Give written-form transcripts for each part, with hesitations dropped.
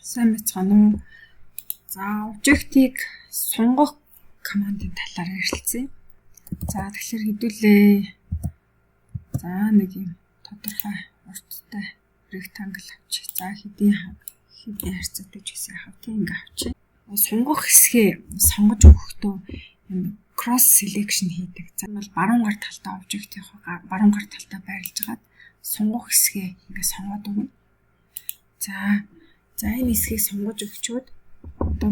Сайн байцгаана уу? За, обжектыг сонгох командын талаар ярилцъя. За, тэгэхээр хэдүүлээ. За, нэг юм тодорхой урттай rectangle авчих. За, хэдийн хэдийн харьцаатай ч гэсэн яхав тийм ингээ авчих. Сунгах хэсгээ сонгож өгөхдөө юм cross selection хийдэг. За, бол баруун гар талдаа обжектийнхоо баруун гар талдаа байрлаж хагаад сунгах хэсгээ ингээ сонгоод өгнө. За, энэ хэсгийг сонгож өгчөөд одоо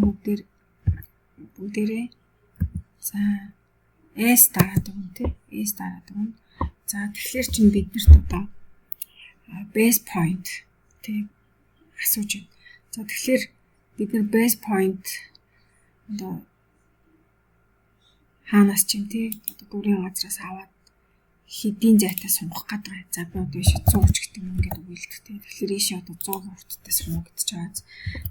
бүгдээрээ за S дараад өгнө тий. S дараад өгнө. За, тэгэхээр чинь биднэрт одоо base point тий асууж байна. За, тэгэхээр бид нар base point одоо хаанаас чинь тий одоо дүрийн газраас аваад хэдийн зайтай сунгах гэдэг байгаа. За, би одоо ийш 100 гэдэг юм ингээд өгөөлдөг тий. Тэгэхээр ийшээ одоо 100 урттай сунгагдчих байгаа.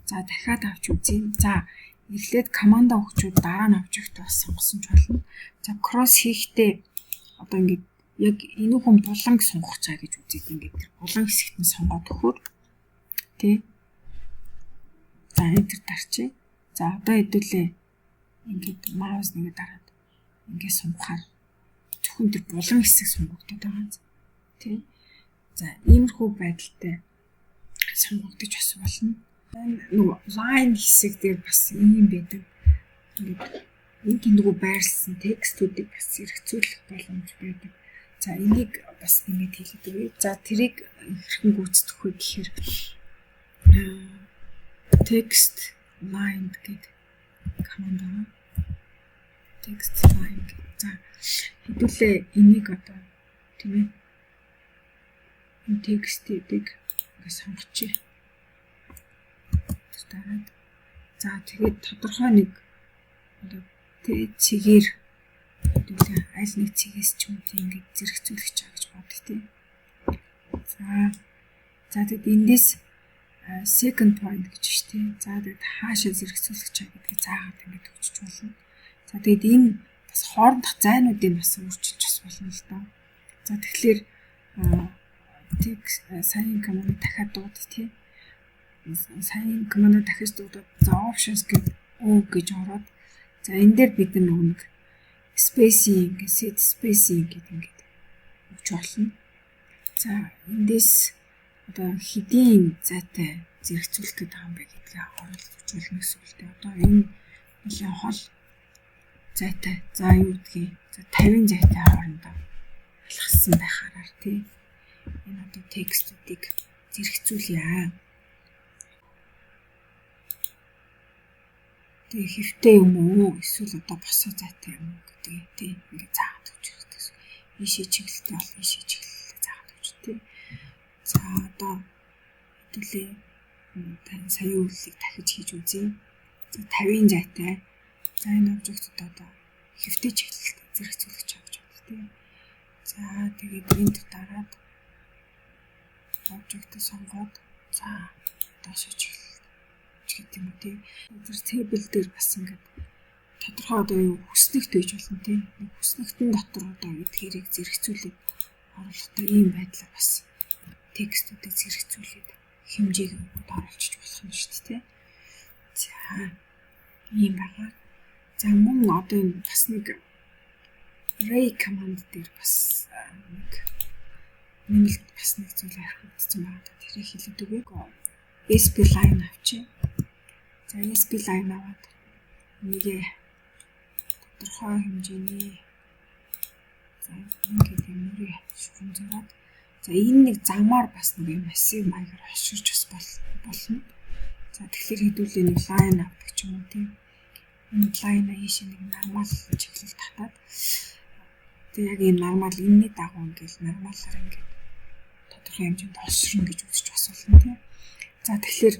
За, дахиад авч үзье. За, эхлээд команда өгчүүд дараа нь обжект бас сонгосон ч болно. За, кросс хийхдээ одоо ингээд яг энэ хүн буланг сунгах чаа гэж үзээд ингээд тэр булан хэсэгт нь сонгоод өгөхөөр тий. За, enter дарчээ. За, одоо хэдүүлээ ингээд маус нэгэ дараад ингээд сунгахаар зөвхөн тэр булан хэсэг сунгагдаад байгаа юм. Тий. За, иймэрхүү байдалтай сунгагдаж бас болно. Нөгөө line хэсэг дээр бас ийм байдаг. Ингээд энэ тэндгүү байрлсан текстүүдийг бас зэрэгцүүлэх боломж байдаг. За, энийг бас нэмээд хэлээд өгье. За, тэрийг хэрхэн гүйцэтгэх вэ гэхээр text line гэдэг команд байгаа. Text line гэдэг. За, хэдүүлээ энийг одоо тийм ээ энэ текстийг ингээ сонгочих. Дараад за, тэгээд тодорхой нэг одоо цэгээр хэдүүлээ аль нэг цэгээс ч юм тийм ингээд зэрэгцүүлэх чаа гэж боддог тийм. За, тэгэд эндээс second point гэж шүү дээ. За, тэгэд хаашаа зэрэгцүүлэх чаа гэдгийг заагаад ингээд өгчөж болно. За, тэгэд энэ бас хоорондох зайнуудыг бас өөрчилж бас болно л доо. За, тэгэхээр text сайн команд дахиад дууд тий. Сайн команд дахиж дуудаад, за, options гэдэг O гэж ороод, за, энэ дээр бид нар нэг spacing, set spacing гэдэг ингээд өгч болно. За, эндээс одоо хэдийн зайтай зэрэгцүүлэх гэдэг юм бэ гэдгээ оруулж өгч болно гэсэн үг л дээ. Одоо энэ нэлээд хол зайтай, за, юу гэдгийг, за, 50 зайтай хоорондоо алхасан байхаараа тий энэ одоо текстүүдийг зэрэгцүүлье. Тэгээ хэвтэй юм уу эсвэл одоо босоо зайтай юм уу гэдгийг тий ингээд заагаад өгч хэрэгтэй гэсэн. Ийшээ чиглэлтэй бол ийшээ чиглэлээ заагаад өгч тий. За, одоо хэдүүлээ саяын үйлдэлийг дахиж хийж үзье. За, 50-ын зайтай. За, энэ обжектод одоо хэвтэй чиглэлтэй зэрэгцүүлэх чаа гэж боддог тий. За, тэгээд энд дараад обжектыг сонгоод, за, доошоо чиглэл гэдэг юм уу тий. Тэр table дээр бас ингээд тодорхой одоо юу хүснэгт байж болно тий. Нэг хүснэгтэн дотор одоо эдгээрийг зэрэгцүүлээд оруулахдаа ийм байдлаар бас текстүүдийг зэрэгцүүлээд хэмжээг өгөөд оруулчих болох юм шүү дээ тий. За, ийм байгаа. За, мөн одоо энэ бас нэг array command дээр бас нэг нэмэлт бас нэг зүйл орхигдсон байгаа. Тэрийг хэлээд өгье. SP line авчи. За, SP line аваад нэгээ тодорхой хэмжээний, за, ингээд юм нүрийн шүрэн зураад, за, энэ нэг замаар бас нэг юм массив маягаар хоширч бас болно. За, тэгэхээр хэдүүлээ нэг line авдаг ч юм уу тийм. Энэ line ийшээ нэг нормал чиглэл татаад, тэг яг ийм нормал энэний дагуу ингээл нормалаар ингээд тодорхой хэмжээнд олширно гэж үзэж бас болно тийм. За, тэгэхээр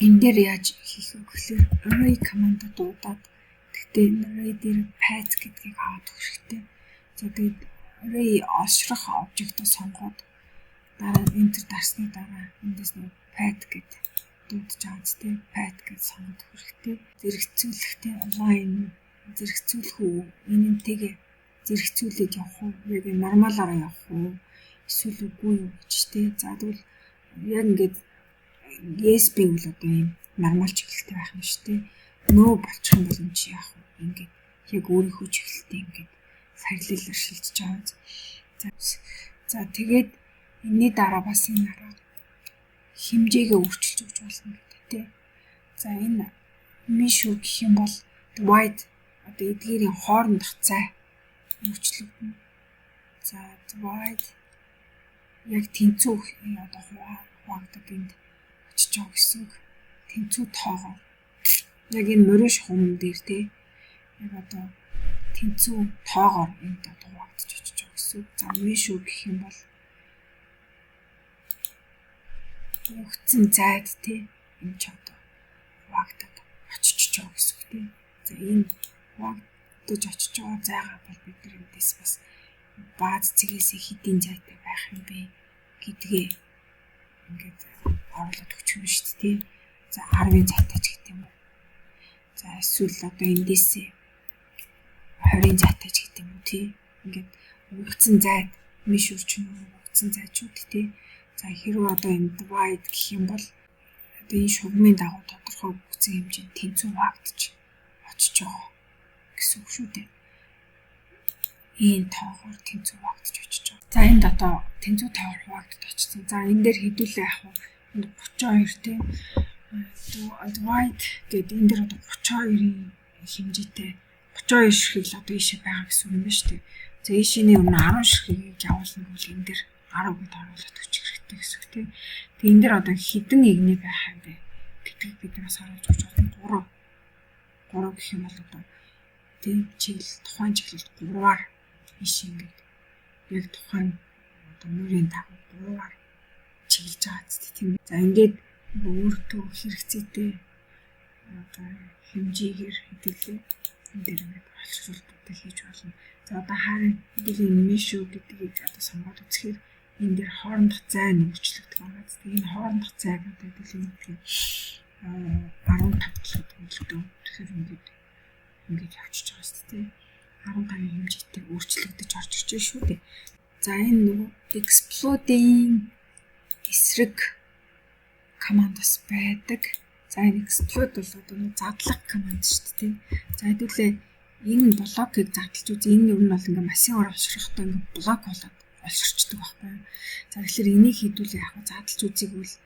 энэ дээр яаж хийх вэ гэхлээр array команд дуудаад, тэгтээ энэ array дээр path гэдгийг аваад өгөх хэрэгтэй. За, тэгээд array олшрох обжектоо сонгоод дараа enter дарсны дараа эндээс нэг path гэдэг дуудаж байгаа ч тийм path гэж сонгоод өгөх хэрэгтэй. Зэрэгцүүлэхтэй line зэрэгцүүлэх үү, энэнтэйгээ зэрэгцүүлээд явах уу, яг нормалаараа явах уу, эсвэл үгүй юу гэж тий. За, тэгвэл яг ингээд Yes гэвэл одоо ийм нормал чиглэлтэй байх нь шүү дээ. No болчих юм бол энэ чи яах вэ? Ингээд яг өөрийнхөө чиглэлтэй ингээд параллелээр шилжиж байгаа. За, тэгээд энэний дараа бас энэ арга хэмжээгээ өөрчилж өгч болно гэдэг тий. За, энэ measure гэх юм бол divide, одоо эдгээрийн хоорондох зай өөрчлөгдөнө. За, divide яг тэнцүү одоо хуваагдаад энд очиж байгаа гэсэн үг. Тэнцүү тоогоор яг энэ морин шугам дээр тий яг одоо тэнцүү тоогоор энд одоо хуваагдаж очиж байгаа гэсэн үг. За, measure гэх юм бол өгсөн зайд тий энэ ч одоо хуваагдаад очиж байгаа гэсэн үг тий. За, энэ хуваагдаж очиж байгаа зайгаа бол бид нар эндээс бас бааз цэгээсээ хэдийн зайтай байх юм бэ гэдгээ ингээд оруулаад өгчих юм шүү дээ тий. За, 10-ын зайтай ч гэдэг юм уу. За, эсвэл одоо эндээсээ 20-ын зайтай ч гэдэг юм уу тий. Ингээд өгсөн зайд measure чинь өгсөн зайчууд тий. За, хэрвээ одоо энэ divide гэх юм бол одоо энэ шугамын дагуу тодорхой өгсөн хэмжээнд тэнцүү хуваагдаж очиж байгаа гэсэн үг шүү дээ. Ийм тоогоор тэнцүү хуваагдаж очиж байгаа. За, энд одоо тэнцүү тоогоор хуваагдаж очсон. За, энэ дээр хэдүүлээ яг энд 32 тийм divide гэдэг энэ дээр одоо 32-ын хэмжээтэй 32 ширхэг л одоо ийшээ байгаа гэсэн үг юм байна шүү дээ. За, ийшээний өмнө 10 ширхгийг явуулна гэвэл энэ дээр 10 гэд оруулаад өгчих хэрэгтэй гэсэн үг тийм. Тэгээ энэ дээр одоо хэдэн игнэ байх юм бэ гэдгийг бид бас оруулж өгч болно. 3 3 гэх юм бол одоо тийм чиглэл, тухайн чиглэлд 3-аар ийшээ ингээд яг тухайн одоо мөрийн дагуу 3-аар чиглэж байгаа ч тийм. За, ингээд өөртөө хэрэгцээтэй одоо хэмжээгээр хэдүүлээ энэ дээр ингээд олшруултуудыг хийж болно. За, одоо харин хэдүүлээ measure гэдгийг одоо сонгоод үзэхээр энэ дээр хоорондох зай нь өөрчлөгдөх байгаа. Тэгээ энэ хоорондох зайг одоо хэдүүлээ мэдгийг 15 гэхэд өлтөө. Тэгэхээр ингээд явчихж байгаа шүү дээ. 15-ын хэмжээтэй өөрчлөгдөж орж ирж шүү дээ. За, энэ нөгөө explode-ийн эсрэг команд бас байдаг. За, энэ explode бол одоо нэг задлах команд шүү дээ. За, хэдүүлээ энэ блокийг задлж үзье. Энэ ер нь бол ингээ массиваар олширохдоо ингээ блок болоод олширчдаг байхгүй юу. За, тэгэхээр энийг хэдүүлээ яг задлж үзье гэвэл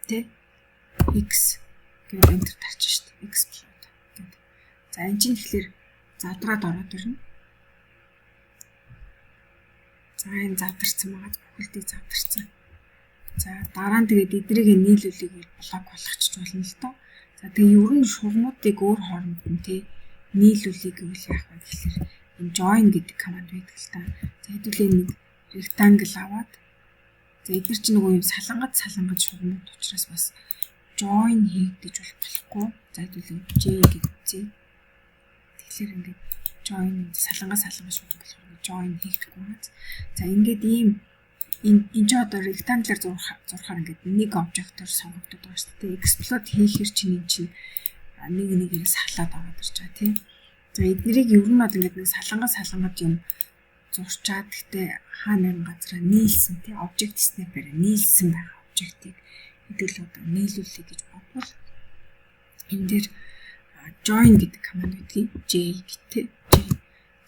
тэ X гэдэг enter дарчих шүү дээ. Explode гэдэг. За, энэ чинь тэгэхээр задраад ороод ирнэ. За, энэ задарсан байгаа, бүхэлдээ задарсан. За, дараа нь тэгээд эдрийг нийлүүлээг блок болгочих болно л доо. За, тэгээ ер нь шугамуудыг өөр хооронд нь тий нийлүүлэе гэвэл яах вэ гэхэлэр энэ join гэдэг команд байдаг л та. За, хэдүүлээ нэг rectangle аваад, за, эдгээр чинь нөгөө юм салангад салангад шугамууд учраас бас join хийгдэж болохгүй. За, хэдүүлээ J гэж үзье. Тэгэхээр ингээд join саланга саланга шугам болохоор join хийгдэхгүй байна. За, ингээд ийм энэ ч одоо rectangle-аар зурхаар ингээд нэг object-оор сонгогдод байгаа шүү дээ. Explode хийхэр чинь энэ чинь нэг нэгээр салаад аваад ирж байгаа тийм. За, эднэрийг ер нь бол ингээд нэг саланга салангад юм зурчаад, гэхдээ хаа нэгэн газараа нийлсэн тий object snap-аар нийлсэн байгаа object-ыг хэдүүл одоо нийлүүлэе гэж бодвол энэ дээр join гэдэг команд байдгийг J гэдэг J.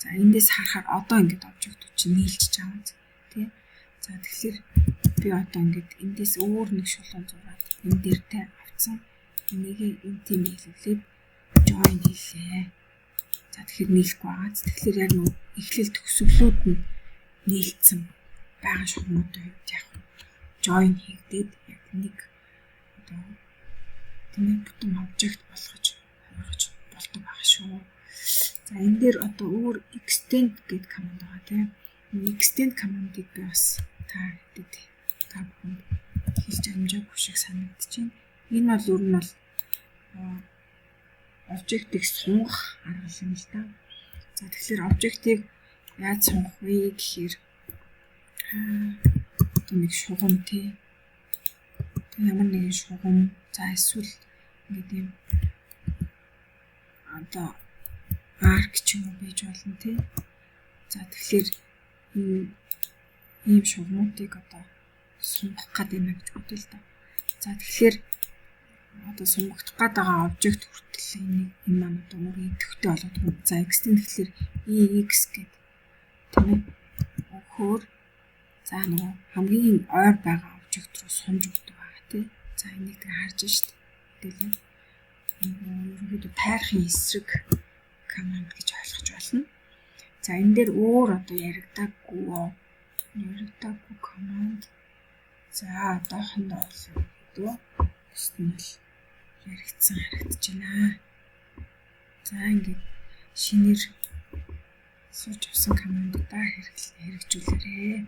За, эндээс харахаар одоо ингээд object-ууд чинь нийлчихэж байгаа юм тий. За, тэгэхээр би одоо ингээд эндээс өөр нэг шулуун зураад энэ дээр тэ авцсан энийг энтэй нийлүүлээд join хийлээ. За, тэгэхээр нийлэхгүй байгаа. Тэгэхээр яг нэг эхлэл төгсгөлүүд нь нийлцсэн байгаа шугамуудын хувьд яг join хийгдээд яг нэг одоо тийм ээ бүтэн object болгож ойлгож болдог байх шүү. За, энэ дээр одоо өөр extend гэдэг команд байгаа тийм. Энэ extend командыг би бас та хэдэд та бүхэнд хэлж амжаагүй шиг санагдаж байна. Энэ бол ер нь бол object-ыг сунгах арга юм л да. За, тэгэхээр object-ыг яаж сунгах вэ гэхээр одоо нэг шугам тий ямар нэгэн шугам, за эсвэл ингээд юм одоо arc ч юм уу байж болно тий. За, тэгэхээр энэ ийм шугамуудыг одоо сунгах гэдэг юм гэж бодъё л доо. За, тэгэхээр одоо сунгагдах гээд байгаа обжект хүртэл энэ энэ маань одоо өөр идэвхтэй болоод байна. За, extend гэхэлэр EX гэдэг, тийм ээ. Өгөхөөр, за, нөгөө хамгийн ойр байгаа обжект руу сумж өгдөг байгаа, тий. За, энийг тэг харж шít. Хэлээ. Ерөнхийдөө тайрахын эсрэг команд гэж ойлгож байна. За, энэ дээр өөр одоо яригдаагүй команд. За, одоохондоо бол ерөнхийдөө бусд нь бол яригдсан харагдаж байна. За, ингээд шинээр сууж авсан командуудаа хэрэгжүүлээрэй.